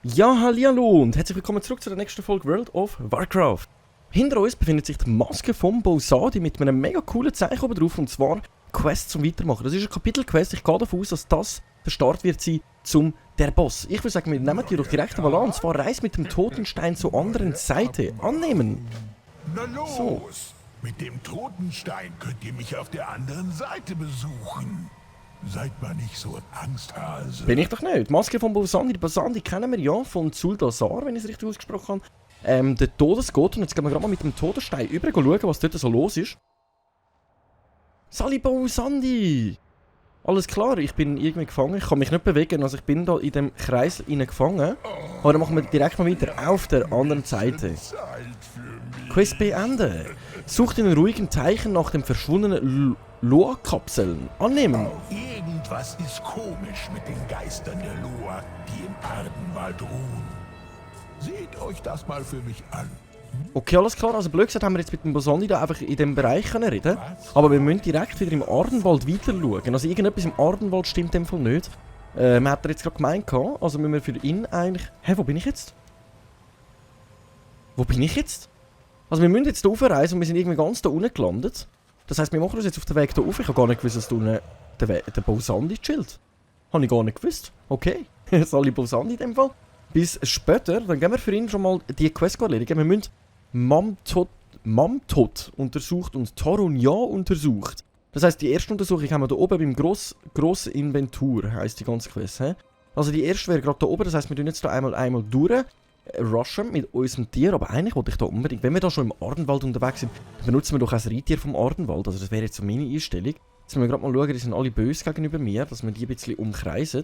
Ja, hallihallo und herzlich willkommen zurück zu der nächsten Folge World of Warcraft. Hinter uns befindet sich die Maske vom Bozadi mit einem mega coolen Zeichen oben drauf, und zwar Quest zum Weitermachen. Das ist eine Kapitelquest. Ich gehe davon aus, dass das der Start wird sein zum der Boss. Ich würde sagen, wir nehmen die doch direkt einmal an, und zwar Reis mit dem Totenstein zur anderen Seite. Annehmen. Na los! So. Mit dem Totenstein könnt ihr mich auf der anderen Seite besuchen. Seid mal nicht so ein Angsthase. Bin ich doch nicht. Die Maske vom Bozadi. Die Bozadi kennen wir ja von Zuldazar, wenn ich es richtig ausgesprochen habe. Der Todesgott. Und jetzt gehen wir gerade mal mit dem Totenstein über schauen, was dort so los ist. Sali Bozadi! Alles klar, ich bin irgendwie gefangen. Ich kann mich nicht bewegen, also ich bin da in dem Kreis gefangen. Aber dann machen wir direkt mal weiter auf der anderen Seite. Zeit für mich. Quest beenden. Sucht in den ruhigen Teichen nach den verschwundenen Loa-Kapseln. Annehmen. Irgendwas ist komisch mit den Geistern der Loa, die im Ardenwald ruhen. Seht euch das mal für mich an. Okay, alles klar. Also blöd gesagt haben wir jetzt mit dem Bozadi da einfach in diesem Bereich können reden. Aber wir müssen direkt wieder im Ardenwald weiter schauen. Also irgendetwas im Ardenwald stimmt in dem Fall nicht. Man hat jetzt gerade gemeint, also müssen wir für ihn eigentlich... Hä, wo bin ich jetzt? Wo bin ich jetzt? Also wir müssen jetzt hier raufreisen und wir sind irgendwie ganz da unten gelandet. Das heisst, wir machen uns jetzt auf den Weg hier rauf. Ich habe gar nicht gewusst, dass da unten der Bozadi chillt. Habe ich gar nicht gewusst. Okay. Sali Bozadi in dem Fall. Bis später, dann gehen wir für ihn schon mal die Quest erledigen. Wir müssen Mamtot untersucht und Torunja untersucht. Das heisst, die erste Untersuchung haben wir hier oben beim Gross Inventur, heisst die ganze Quest. He? Also die erste wäre gerade hier oben, das heisst, wir tun jetzt hier einmal durch, rushen mit unserem Tier, aber eigentlich wollte ich da unbedingt, wenn wir da schon im Ardenwald unterwegs sind, dann benutzen wir doch auch ein Reittier vom Ardenwald, also das wäre jetzt so meine Einstellung. Jetzt müssen wir gerade mal schauen, die sind alle böse gegenüber mir, dass wir die ein bisschen umkreisen.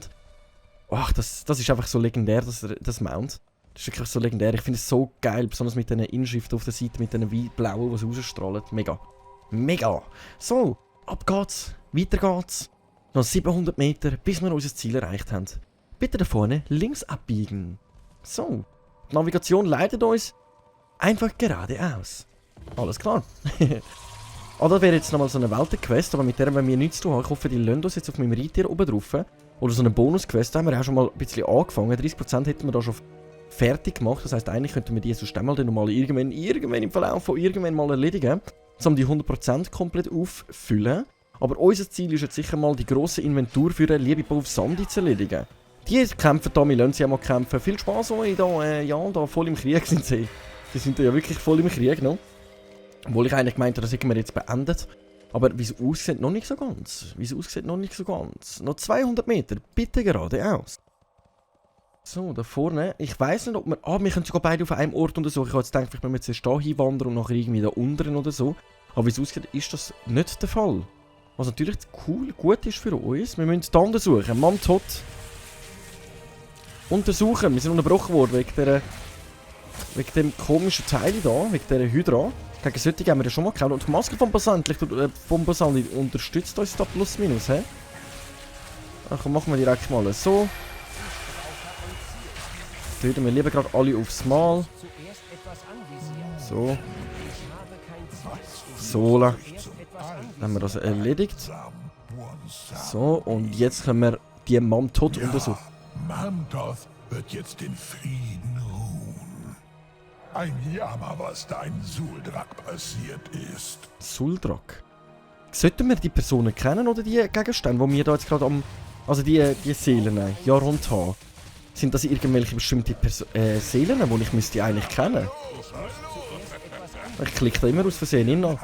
Ach, das ist einfach so legendär, das Mount. Das ist wirklich so legendär. Ich finde es so geil, besonders mit diesen Inschriften auf der Seite, mit diesen blauen, die sie rausstrahlen. Mega. Mega. So, ab geht's. Weiter geht's. Noch 700 Meter, bis wir unser Ziel erreicht haben. Bitte da vorne links abbiegen. So. Die Navigation leitet uns einfach geradeaus. Alles klar. Das wäre jetzt nochmal so eine Weltenquest, aber mit der wir nichts zu tun haben. Ich hoffe, die lassen uns jetzt auf meinem Reittier oben drauf. Oder so eine Bonusquest, da haben wir auch schon mal ein bisschen angefangen. 30% hätten wir da schon fertig gemacht. Das heisst, eigentlich könnten wir die sonst einmal dann nochmal irgendwann im Verlauf von irgendwann mal erledigen. Um die 100% komplett auffüllen. Aber unser Ziel ist jetzt sicher mal die grosse Inventur für eine liebe Bozadi zu erledigen. Die kämpfen da, wir lassen sie auch mal kämpfen. Viel Spaß euch da, da voll im Krieg sind sie. Die sind ja wirklich voll im Krieg noch. Obwohl ich eigentlich gemeint habe, das hätten wir jetzt beendet. Aber wie es aussieht, noch nicht so ganz. Noch 200 Meter, bitte geradeaus. So, da vorne. Ich weiss nicht, ob wir... wir können sogar beide auf einem Ort untersuchen. Ich habe jetzt gedacht, vielleicht müssen wir jetzt hier hinwandern und nachher irgendwie da unten oder so. Aber wie es aussieht, ist das nicht der Fall. Was natürlich cool, gut ist für uns. Wir müssen hier untersuchen. Mamtot. Untersuchen. Wir sind unterbrochen worden wegen dem komischen Teil da, wegen dieser Hydra. Gegen solche haben wir ja schon mal gekämpft. Und die Maske vom Bozadi unterstützt uns da plus minus, hä? Ach, machen wir direkt mal so. Töten wir lieber gerade alle aufs Mal. So. So. Dann haben wir das erledigt. So, und jetzt können wir die Mamtot untersuchen. Mamtot wird jetzt in Frieden ruhen. Ein Jammer, was da in Zuldrak passiert ist. Zuldrak? Sollten wir die Personen kennen oder die Gegenstände, die wir da jetzt gerade am... Also die Seelen, Jarhond haben? Sind das irgendwelche bestimmte Seelen, die ich müsste eigentlich kennen? Ich klicke da immer aus Versehen rein.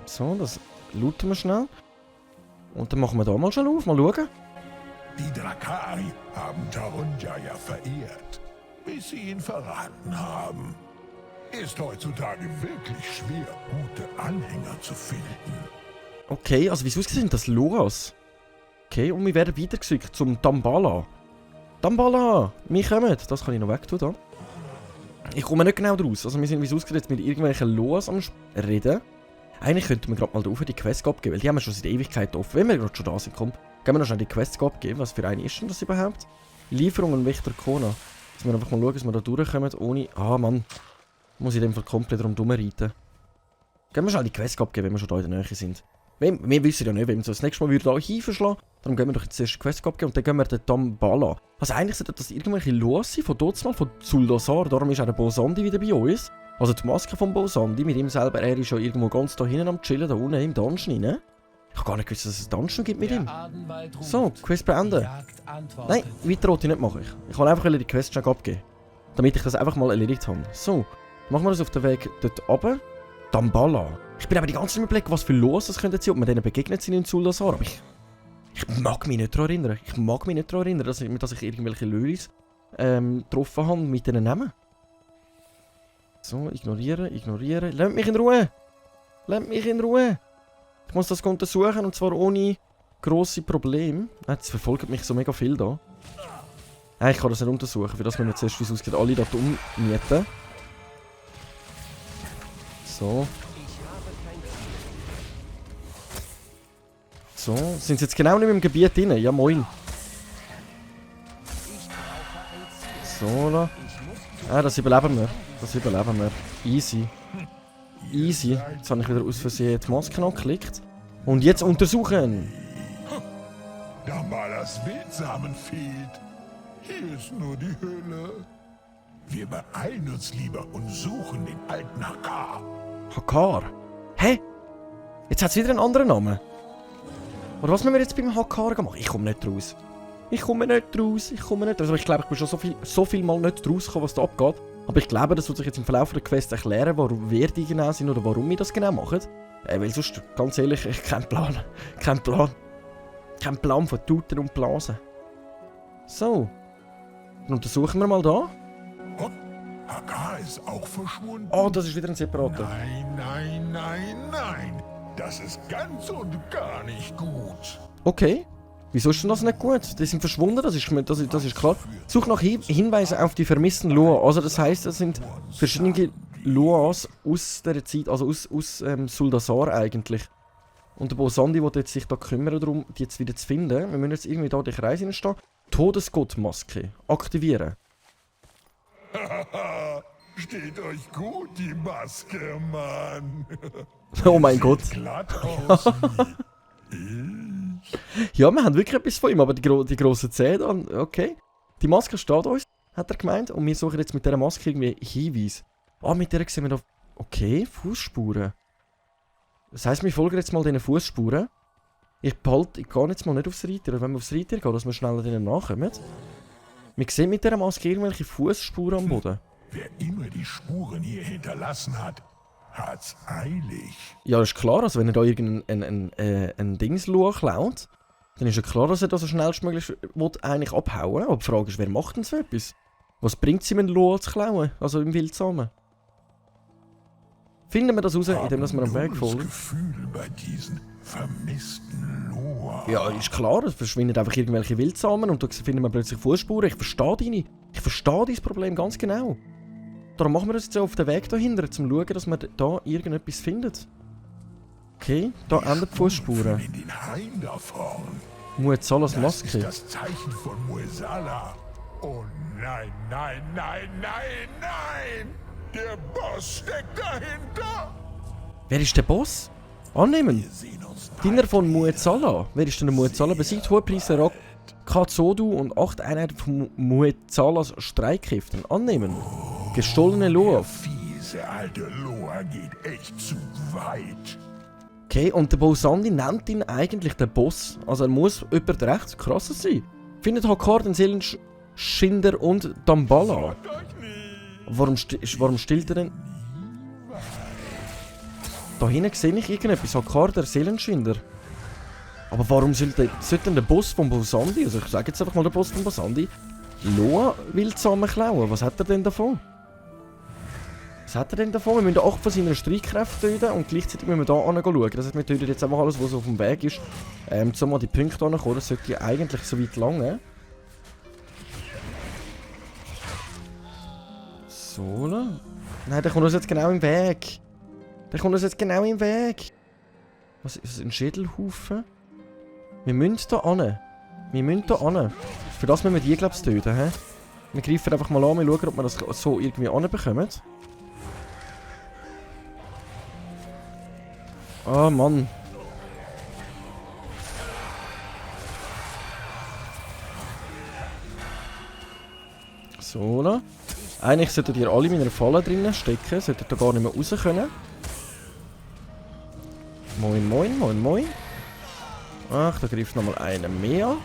So, das looten wir schnell. Und dann machen wir da mal schon auf, mal schauen. Die Drakari haben Torunja ja verehrt, bis sie ihn verraten haben. Ist heutzutage wirklich schwer, gute Anhänger zu finden. Okay, also wieso sind das Loas? Okay, und wir werden weitergeschickt zum Dambala. Dambala, wir kommen. Das kann ich noch wegtun da. Ich komme nicht genau draus. Also wir sind, wie es aussieht, jetzt mit irgendwelchen Loas am Reden. Eigentlich könnten wir gerade mal da die Quest abgeben, weil die haben wir schon seit Ewigkeit offen. Wenn wir gerade schon da sind, komm, gehen wir noch schnell die Quest abgeben. Was für eine ist denn das überhaupt? Lieferung an Wächter Kona. Jetzt müssen wir einfach mal schauen, dass wir da durchkommen, ohne... Ah, Mann. Muss ich in dem Fall komplett drum reiten. Gehen wir schnell die Quest abgeben, wenn wir schon da in der Nähe sind. Wir wissen ja nicht, wenn wir das nächste Mal hier hinverschlagen, darum gehen wir doch jetzt zuerst die Quest abgeben und dann gehen wir den Damballa. Also eigentlich sollte das irgendwelche los sein, von dort mal, von Zuldasar, darum ist auch der Bosandi wieder bei uns. Also die Maske von Bosandi, mit ihm selber, er ist ja irgendwo ganz da hinten am Chillen, da unten im Dungeon rein. Ich habe gar nicht gewusst, dass es einen Dungeon gibt mit ihm. So, Quest beenden. Nein, weiter wollte ich nicht machen. Ich wollte einfach die Quest schnell abgeben. Damit ich das einfach mal erledigt habe. So, machen wir das auf den Weg dort runter. Damballa. Ich bin aber die ganze Zeit überlegt, was für los das könnte sein, ob wir denen begegnet sind in Zuldasar. Aber ich mag mich nicht daran erinnern. Ich mag mich nicht daran erinnern, dass ich irgendwelche Löris getroffen habe mit diesen Namen. So, ignorieren. Lasst mich in Ruhe! Lasst mich in Ruhe! Ich muss das untersuchen und zwar ohne grosse Probleme. Jetzt verfolgt mich so mega viel da. Ich kann das nicht untersuchen, für das müssen wir zuerst, wie es ausgeht, alle da ummieten. So. So, sind sie jetzt genau nicht im Gebiet drin? Ja, moin. So, da. Das überleben wir. Easy. Easy. Jetzt habe ich wieder aus Versehen die Maske angeklickt. Und jetzt untersuchen. Dambalas Wildsamen fehlt. Hier ist nur die Höhle. Wir beeilen uns lieber und suchen den alten Hakar. Hakar? Hä? Jetzt hat es wieder einen anderen Namen. Oder was müssen wir jetzt beim Hakar machen? Ich komme nicht raus. Also ich glaube, ich bin schon so viel mal nicht rausgekommen, was da abgeht. Aber ich glaube, das wird sich jetzt im Verlauf der Quest erklären, wer die genau sind oder warum wir das genau machen. Weil sonst, ganz ehrlich, ich keinen Plan. Kein Plan von Tuten und Blasen. So. Dann untersuchen wir mal da. Und Hakar ist auch verschwunden. Oh, das ist wieder ein separater. Nein. Das ist ganz und gar nicht gut. Okay. Wieso ist denn das nicht gut? Die sind verschwunden, das ist klar. Such nach Hinweisen auf die vermissten Loa. Also das heisst, das sind verschiedene Loas aus der Zeit, also aus Zuldasar eigentlich. Und der Bosandi will jetzt sich da kümmern darum, die jetzt wieder zu finden. Wir müssen jetzt irgendwie da in den Kreis hineinstehen. Todesgottmaske. Aktivieren. Steht euch gut, die Maske, Mann. Oh mein Gott. Glatt aus Ja, wir haben wirklich etwas von ihm, aber die grossen Zähne dann, okay. Die Maske steht uns, hat er gemeint. Und wir suchen jetzt mit dieser Maske irgendwie Hinweis. Mit der sehen wir da... Okay, Fußspuren. Das heisst, wir folgen jetzt mal diesen Fußspuren. Ich gehe jetzt mal nicht aufs Reittier, wenn wir aufs Reittier gehen, dass wir schneller denen nachkommen. Wir sehen mit dieser Maske irgendwelche Fußspuren am Boden. Wer immer die Spuren hier hinterlassen hat, hat's eilig. Ja, das ist klar, also wenn er da irgendein Dingslua klaut, dann ist ja klar, dass er das so schnellstmöglich eigentlich abhauen will. Aber die Frage ist, wer macht denn so etwas? Was bringt es ihm, einen Lua zu klauen, also im Wildsamen? Finden wir das raus, indem wir am Weg folgen? Gefühl bei diesen vermissten Loa. Ja, ist klar, es verschwinden einfach irgendwelche Wildsamen und da finden wir plötzlich Fußspuren. Ich verstehe dein Problem ganz genau. Darum machen wir uns jetzt auf den Weg dahinter, um zu schauen, dass wir da irgendetwas finden. Okay, da enden die Fußspuren. In den Hain da vorn. Muetzalas Das Maske. ist das Zeichen von Muesala. Oh nein. Der Boss steckt dahinter. Wer ist der Boss? Annehmen. Wir sehen uns Diener von Muetzala. Wer ist denn der Muetzala? Besiegt Hohepriester Katsodu und 8 Einheiten von Muetzalas Streitkräften. Annehmen. Gestohlene Loa. Fiese alte Loa geht echt zu weit. Okay, und der Bosandi nennt ihn eigentlich den Boss. Also er muss jemand recht krasser sein. Findet Hakar den Seelenschinder und Damballa. Warum stillt er denn? Da hinten sehe ich irgendetwas. Hakar, der Seelenschinder. Aber warum sollte denn der Boss von Bosandi, also ich sage jetzt einfach mal der Boss von Bosandi, Loa Wildsamen klauen? Was hat er denn davon? Wir müssen 8 von seinen Streitkräften töten und gleichzeitig müssen wir hier schauen. Das heißt, wir töten jetzt einfach alles, was auf dem Weg ist. Um mal die Punkte anzukommen, das sollte ja eigentlich so weit lange. So, nein, der kommt uns jetzt genau im Weg. Was ist das, ein Schädelhaufen? Wir müssen da hin. Für das müssen wir die, glaube ich, töten, hä? Wir greifen einfach mal an, wir schauen, ob wir das so irgendwie anbekommen. Ah, Mann. So, da. Eigentlich sollten ihr alle in meiner Falle drinnen stecken, sollten da gar nicht mehr raus können. Moin, moin, moin, moin. Ach, da greift nochmal einer mehr an.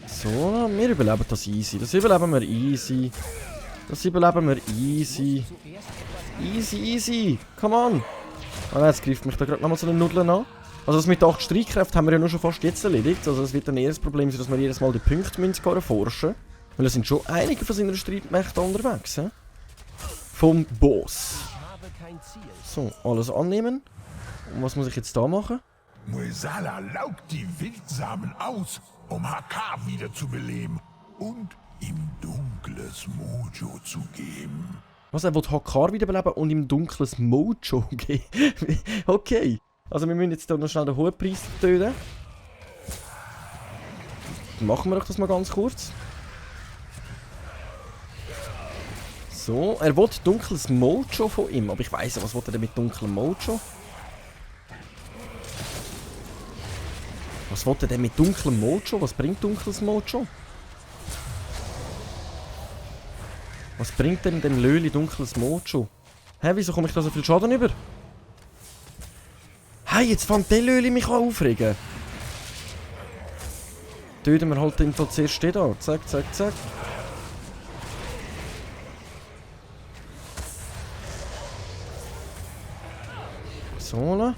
So, wir überleben das easy. Das überleben wir easy. Das überleben wir easy. Easy, easy. Come on. Ah, jetzt greift mich da gerade nochmal so eine Nudeln an. Also das mit 8 Streitkräften haben wir ja nur schon fast jetzt erledigt. Also das wird dann eher das Problem sein, dass wir jedes Mal die Punkte erforschen müssen. Weil es sind schon einige von seinen Streitmächten unterwegs. He? Vom Boss. So, alles annehmen. Und was muss ich jetzt da machen? Mursala laugt die Wildsamen aus, um Hakar wiederzubeleben und ihm dunkles Mojo zu geben. Was, er will Hakar wiederbeleben und ihm dunkles Mojo geben? Okay. Also wir müssen jetzt hier noch schnell den hohen Preis töten. Dann machen wir doch das mal ganz kurz. So, er will dunkles Mojo von ihm. Aber ich weiss ja, was will er denn mit dunklem Mojo? Was will er denn mit dunklem Mojo? Was bringt dunkles Mojo? Was bringt denn dem Löli dunkles Mojo? Hä, wieso komme ich da so viel Schaden über? Hey, jetzt fängt der Löli mich an aufregen. Töten wir halt den zuerst den da. Zack, zack, zack. So,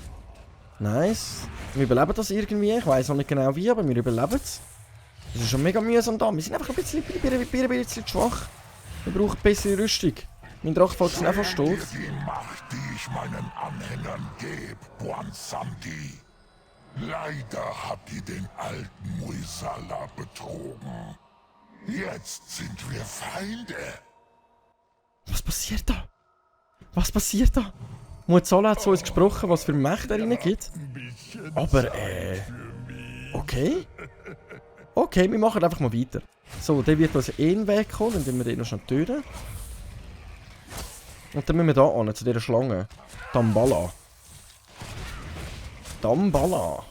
nice. Wir überleben das irgendwie. Ich weiss auch nicht genau wie, aber wir überleben es. Das ist schon mega mühsam da. Wir sind einfach ein bisschen schwach. Wir brauchen bessere Rüstung. Mein Drachfalk ist einfach tot. Die Macht, die ich meinen Anhängern gebe, Bwonsamdi. Leider habt ihr den alten Mursala betrogen. Jetzt sind wir Feinde. Was passiert da? Was passiert da? Mursala hat zu uns gesprochen, was für Mächte er gibt. Aber, okay. Okay, wir machen einfach mal weiter. So, der wird uns eh in den Weg kommen, dann wir den noch schnell töten. Und dann müssen wir da an, zu dieser Schlange. Damballa. Damballa.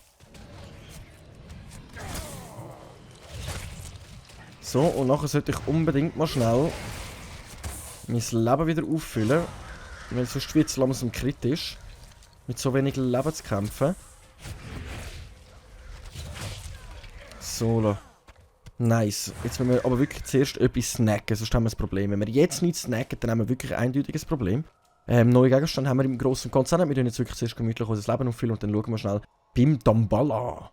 So, und nachher sollte ich unbedingt mal schnell mein Leben wieder auffüllen. Weil sonst wird es langsam kritisch. Mit so wenig Leben zu kämpfen. So, nice. Jetzt müssen wir aber wirklich zuerst etwas snacken, sonst haben wir ein Problem. Wenn wir jetzt nichts snacken, dann haben wir wirklich ein eindeutiges Problem. Neue Gegenstände haben wir im Großen und Ganzen nicht. Wir tun jetzt wirklich zuerst gemütlich unser Leben auffüllen und dann schauen wir schnell beim Damballa.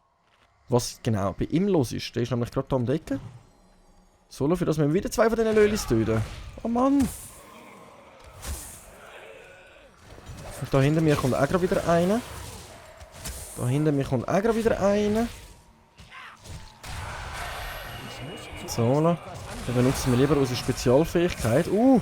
Was genau bei ihm los ist. Der ist nämlich gerade da um die Ecke. So, für das müssen wir wieder 2 von diesen Lölis töten. Oh Mann. Und da hinter mir kommt auch gerade wieder einer. Da hinter mir kommt auch gerade wieder einer. So, dann benutzen wir lieber unsere Spezialfähigkeit. Der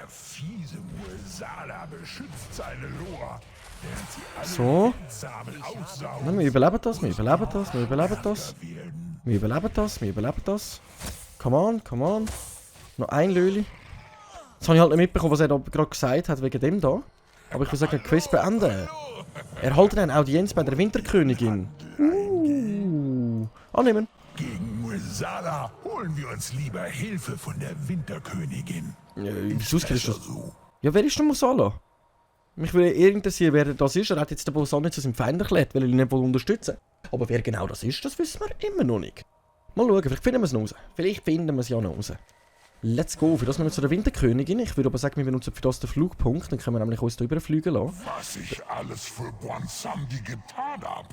fiese Mursala beschützt seine Lore, während sie alle So. Wildsamen aussaugen. Nein, wir überleben das, wir überleben das, wir überleben das. Wir überleben das, wir überleben das. Come on, come on. Noch ein Löli. Jetzt habe ich halt nicht mitbekommen, was er da gerade gesagt hat, wegen dem da. Aber ich will sagen, Quest beenden. Erhalte eine Audienz bei der Winterkönigin. Annehmen. Gegen Mursala holen wir uns lieber Hilfe von der Winterkönigin. Wieso ist das? So. Ja, wer ist denn Mursala? Mich würde eher interessieren, wer das ist. Er hat jetzt den Boss nicht zu seinem Feind erklärt, weil er ihn nicht unterstützen will. Aber wer genau das ist, das wissen wir immer noch nicht. Mal schauen, vielleicht finden wir es noch raus. Vielleicht finden wir es ja noch raus. Let's go, für das müssen wir zu der Winterkönigin. Ich würde aber sagen, wir benutzen für das den Flugpunkt. Dann können wir nämlich uns da überfliegen lassen. Was ich alles für Bwonsamdi getan habe.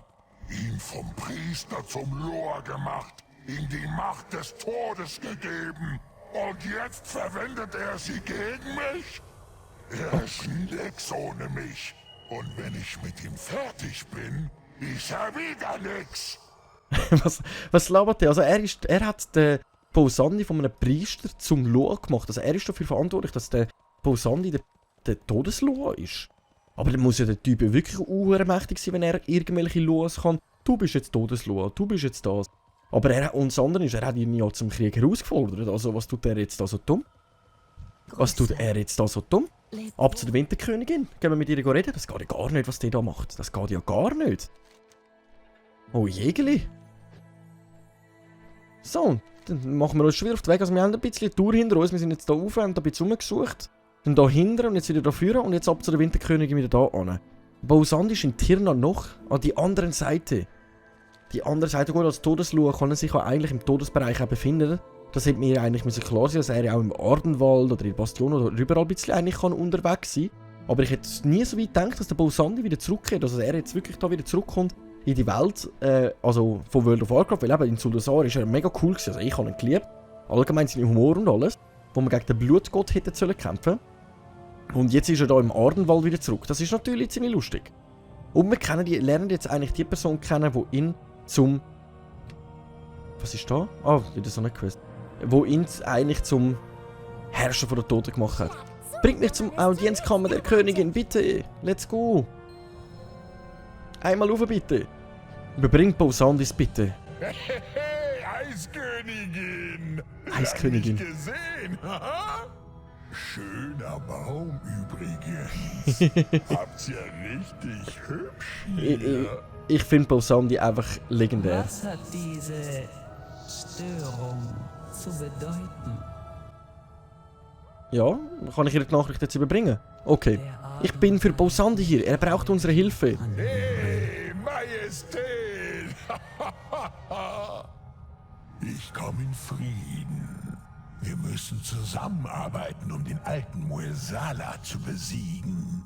Ihn vom Priester zum Lor gemacht. Ihm die Macht des Todes gegeben. Und jetzt verwendet er sie gegen mich? Er ist nix ohne mich. Und wenn ich mit ihm fertig bin, ist er wieder nix. was labert der? Also er hat den Bwonsandi von einem Priester zum Lor gemacht. Also er ist dafür verantwortlich, dass der Bwonsandi der Todeslor ist. Aber dann muss ja der Typ wirklich mächtig sein, wenn er irgendwelche Loas kann. Du bist jetzt Todesloa, du bist jetzt das. Aber und das andere ist, er hat ihn ja zum Krieg herausgefordert. Also was tut er jetzt da so dumm? Was tut er jetzt da so dumm? Ab zu der Winterkönigin. Gehen wir mit ihr reden? Das geht ja gar nicht, was die da macht. Das geht ja gar nicht. Oh, Jägeli. So, dann machen wir uns schwer auf den Weg. Also wir haben ein bisschen eine Tour hinter uns. Wir sind jetzt hier rauf, haben da ein bisschen rumgesucht. Dann hier hinten und jetzt wieder da vorne und jetzt ab zu der Winterkönigin wieder da an. Bosand ist in Tirna noch an die anderen Seite. Die andere Seite, gut, als Todeslua kann er sich auch eigentlich im Todesbereich auch befinden. Das hätte mir eigentlich klar sein, dass er auch im Ardenwald oder in Bastion oder überall ein bisschen eigentlich kann unterwegs sein kann. Aber ich hätte nie so weit gedacht, dass der Bosandi wieder zurückkehrt. Also er jetzt wirklich da wieder zurückkommt in die Welt, also von World of Warcraft. Weil eben in Zuldasar ist er mega cool gewesen. Also ich habe ihn geliebt. Allgemein sein Humor und alles. Wo man gegen den Blutgott hätte kämpfen sollen. Und jetzt ist er da im Ardenwald wieder zurück. Das ist natürlich ziemlich lustig. Und wir lernen jetzt eigentlich die Person kennen, die ihn zum... Was ist da? Ah, wieder so eine Quest. Wo ihn eigentlich zum Herrscher von der Toten gemacht hat. Bringt mich zum Audienzkammer der Königin, bitte! Let's go! Einmal rauf, bitte! Überbringt Bosandis, bitte! Eiskönigin! Eiskönigin. Lange nicht gesehen, haha? Schöner Baum übrigens. Habt's ja richtig hübsch hier. Ich finde Bosandi einfach legendär. Was hat diese Störung zu bedeuten? Ja, kann ich Ihre Nachricht jetzt überbringen? Okay. Ich bin für Bosandi hier. Er braucht unsere Hilfe. Hey, Majestät! Ich komme in Frieden. Wir müssen zusammenarbeiten, um den alten Muesala zu besiegen.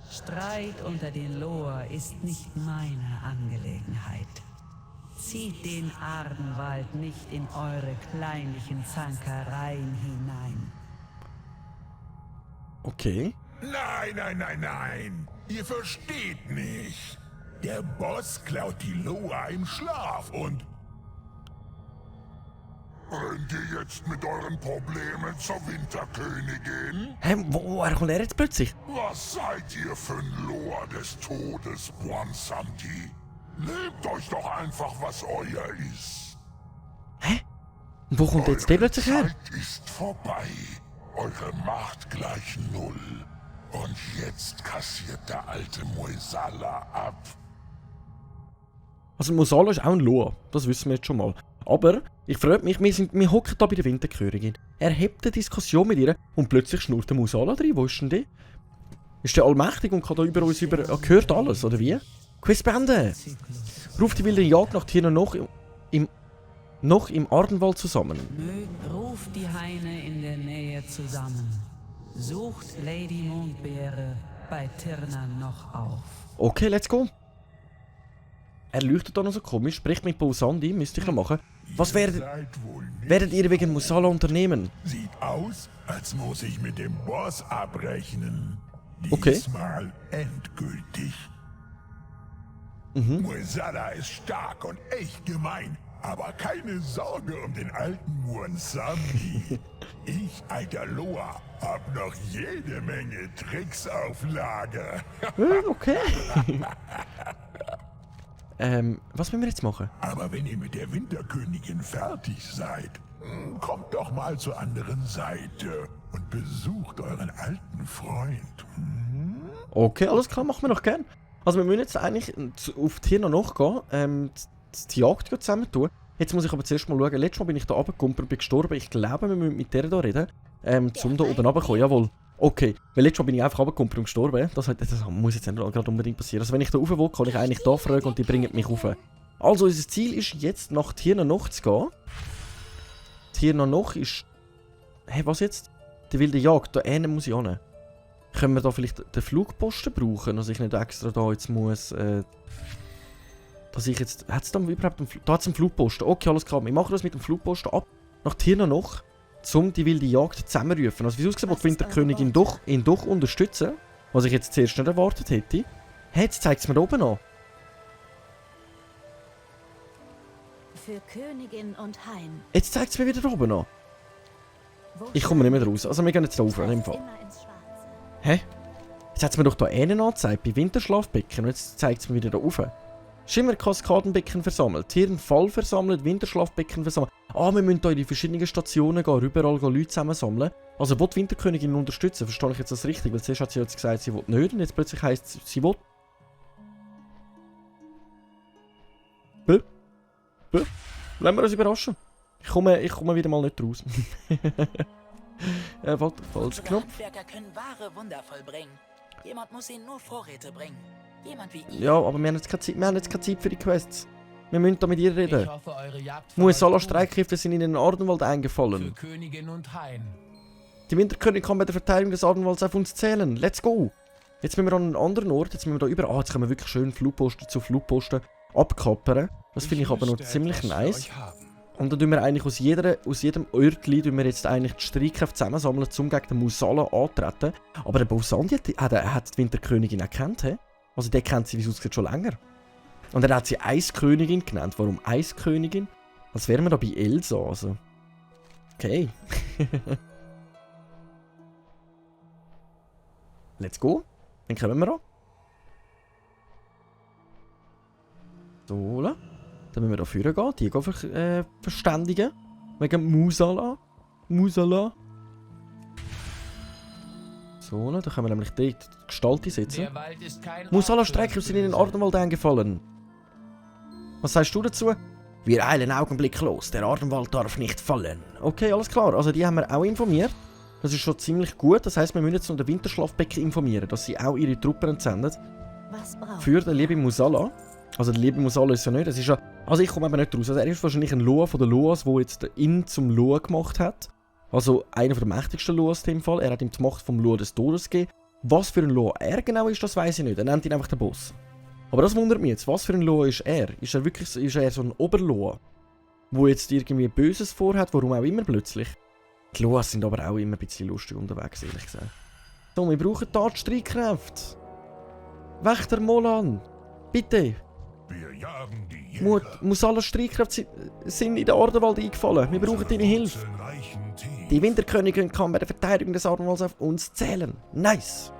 Streit unter den Loa ist nicht meine Angelegenheit. Zieht den Ardenwald nicht in eure kleinlichen Zankereien hinein. Okay. Nein, nein, nein, nein! Ihr versteht nicht! Der Boss klaut die Loa im Schlaf und... Rennt ihr jetzt mit euren Problemen zur Winterkönigin? Hä, woher kommt er jetzt plötzlich? Was seid ihr für ein Loa des Todes, Bwansamdi? Nehmt euch doch einfach, was euer ist. Hä? Und wo kommt jetzt der plötzlich her? Zeit ist vorbei. Eure Macht gleich 0. Und jetzt kassiert der alte Muesala ab. Also Muesala ist auch ein Loa, das wissen wir jetzt schon mal. Aber, ich freue mich, wir hocken da bei der Winterkönigin. Er hebt eine Diskussion mit ihr und plötzlich schnurrt der Muesala rein. Wo ist denn der? Ist der allmächtig und kann da über uns gehört alles, oder wie? Quest beenden! Ruft die wilde Jagd nach Tirna noch im Ardenwald zusammen. Ruft die Haine in der Nähe zusammen. Sucht Lady Mondbeere bei Tirna noch auf. Okay, let's go. Er leuchtet da noch so komisch, spricht mit Bosandi, müsste ich noch machen. Was werdet ihr wegen Muesala unternehmen? Sieht aus, als muss ich mit dem Boss abrechnen. Okay. Diesmal endgültig. Muesala ist stark und echt gemein, aber keine Sorge um den alten Bwansamdi. Ich, alter Loa, hab noch jede Menge Tricks auf Lager. Okay. Was wollen wir jetzt machen? Aber wenn ihr mit der Winterkönigin fertig seid, kommt doch mal zur anderen Seite und besucht euren alten Freund. Okay, alles klar, machen wir noch gern. Also wir müssen jetzt eigentlich auf Tirna noch gehen, die Jagd zusammen tun. Jetzt muss ich aber zuerst mal schauen. Letztes Mal bin ich da runtergekommen und bin gestorben. Ich glaube, wir müssen mit der hier reden, um da oben runterzukommen. Jawohl. Okay, weil letztes Mal bin ich einfach runtergekommen und gestorben. Das muss jetzt nicht gerade unbedingt passieren. Also wenn ich da rauf will, kann ich eigentlich da fragen und die bringen mich rauf. Also unser Ziel ist jetzt nach Tirna noch zu gehen. Tirna noch ist... Hey, was jetzt? Die wilde Jagd, da hinten muss ich hin. Können wir da vielleicht den Flugposten brauchen, dass ich nicht extra da jetzt muss... dass ich jetzt... Hat es da überhaupt einen... Da hat es einen Flugposten. Okay, alles klar. Wir machen das mit dem Flugposten ab. Nach Tirna noch. Um die wilde Jagd zusammenrufen. Also wie es aussieht, will die Winterkönigin ihn doch unterstützen. Was ich jetzt zuerst nicht erwartet hätte. Hey, jetzt zeigt es mir da oben an. Für Königin und Hain. Jetzt zeigt es mir wieder da oben an. Ich komme nicht mehr raus. Also wir gehen jetzt da rauf, in dem Fall. Hä? Jetzt hat es mir doch hier einen angezeigt, bei Winterschlafbecken. Und jetzt zeigt es mir wieder da rauf. Schimmerkaskadenbecken versammelt, Hirnfall versammelt, Winterschlafbecken versammelt. Ah, wir müssen hier in die verschiedenen Stationen gehen, überall Leute zusammensammeln. Also, will die Winterkönigin unterstützen? Verstehe ich jetzt das richtig? Weil zuerst hat sie jetzt gesagt, sie will nicht und jetzt plötzlich heisst es, sie will. Lassen wir uns überraschen. Ich komme wieder mal nicht raus. Warte, falscher Knopf. Handwerker können wahre Wunder vollbringen. Jemand muss ihnen nur Vorräte bringen. Jemand wie ihr. Ja, aber wir haben jetzt keine Zeit für die Quests. Wir müssen da mit ihr reden. Ich hoffe, eure Jagd Muasala Streitkräfte sind in den Ardenwald eingefallen. für Königin und Hain. Die Winterkönigin kann bei der Verteidigung des Ardenwalds auf uns zählen. Let's go! Jetzt müssen wir an einen anderen Ort, jetzt müssen wir da über... Ah, jetzt können wir wirklich schön Flugposten zu Flugposten abkappern. Das finde ich aber noch ziemlich nice. Und dann tun wir eigentlich aus jedem Örtli tun wir jetzt eigentlich die Streitkräfte zusammensammeln, um gegen den Muasala anzutreten. Aber der Bosandi hat die Winterkönigin erkannt, he? Also der kennt sie, wie es aussieht, schon länger. Und er hat sie Eiskönigin genannt. Warum Eiskönigin? Als wären wir da bei Elsa, also. Okay. Let's go. Dann kommen wir an. So, dann müssen wir da vorne gehen, die gehen verständigen. Wegen Muasala. So, da können wir nämlich die Gestalt setzen. Der Wald ist kein Muasala Ort für Streitkräfte sind in den Böse. Ardenwald eingefallen. Was sagst du dazu? Wir eilen augenblicklos, der Ardenwald darf nicht fallen. Okay, alles klar, also die haben wir auch informiert. Das ist schon ziemlich gut, das heisst, wir müssen jetzt noch den Winterschlafbecken informieren, dass sie auch ihre Truppen entsenden. Was braucht Für den lieben Muasala. Also der liebe Muasala ist ja nicht, das ist ja... Also ich komme eben nicht raus, also er ist wahrscheinlich ein Loa von den Loas, der jetzt den Inn zum Loa gemacht hat. Also einer der mächtigsten Loas in dem Fall, er hat ihm die Macht vom Loa des Todes gegeben. Was für ein Loa er genau ist, das weiß ich nicht, er nennt ihn einfach den Boss. Aber das wundert mich jetzt, was für ein Loa ist er? Ist er so ein Oberloa, wo jetzt irgendwie Böses vorhat, warum auch immer plötzlich? Die Loas sind aber auch immer ein bisschen lustig unterwegs, ehrlich gesagt. So, wir brauchen da die Streitkräfte. Wächter Molan, bitte. Wir jagen die Jäger. Muasala Streitkräfte sind in den Ardenwald eingefallen. Wir brauchen deine Hilfe. Reichen Tee. Die Winterkönigin kann bei der Verteidigung des Ardenwalds auf uns zählen. Nice.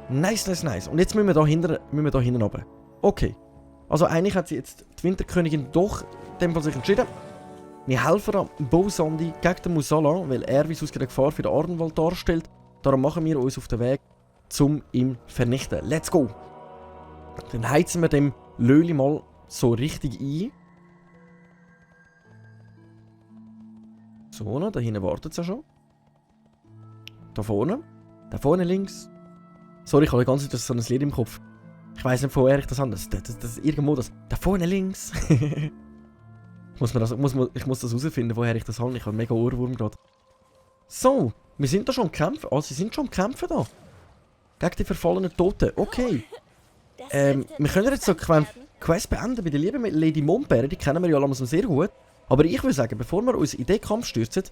Nice. Und jetzt müssen wir da hinten runter. Okay. Also eigentlich hat sie jetzt die Winterkönigin doch in dem Fall sich entschieden. Wir helfen am Bosandi gegen den Muasala, weil er, wie es ausgeht, eine Gefahr für den Ardenwald darstellt. Darum machen wir uns auf den Weg, um ihn zu vernichten. Let's go! Dann heizen wir dem Löli mal so richtig ein. So, da hinten wartet es ja schon. Da vorne links. Sorry, ich habe die ganze Zeit so ein Lied im Kopf. Ich weiss nicht, woher ich das habe. Das irgendwo das. Da vorne links. Ich muss das herausfinden, woher ich das habe. Ich habe einen mega Ohrwurm gerade. So, wir sind da schon am Kämpfen. Ah, sie sind schon am Kämpfen da. Gegen die verfallenen Toten. Okay. Wir können jetzt so Quest beenden bei der lieben Lady Montberry. Die kennen wir ja langsam sehr gut. Aber ich würde sagen, bevor wir uns in den Kampf stürzen,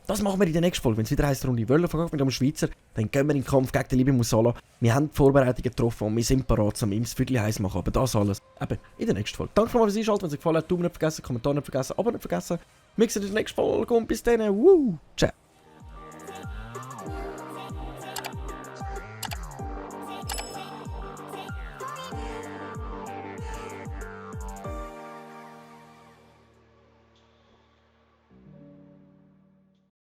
das machen wir in der nächsten Folge. Wenn es wieder heisst, Runde Wöllenverkauf mit dem Schweizer, dann gehen wir in den Kampf gegen den lieben Muasala. Wir haben die Vorbereitungen getroffen und wir sind bereit, um ihm das Viertel heiß machen. Aber das alles eben in der nächsten Folge. Danke fürs Einschalten, wenn es euch gefallen hat. Daumen nicht vergessen, Kommentar nicht vergessen, Abo nicht vergessen. Wir sehen uns in der nächsten Folge und bis dann. Ciao.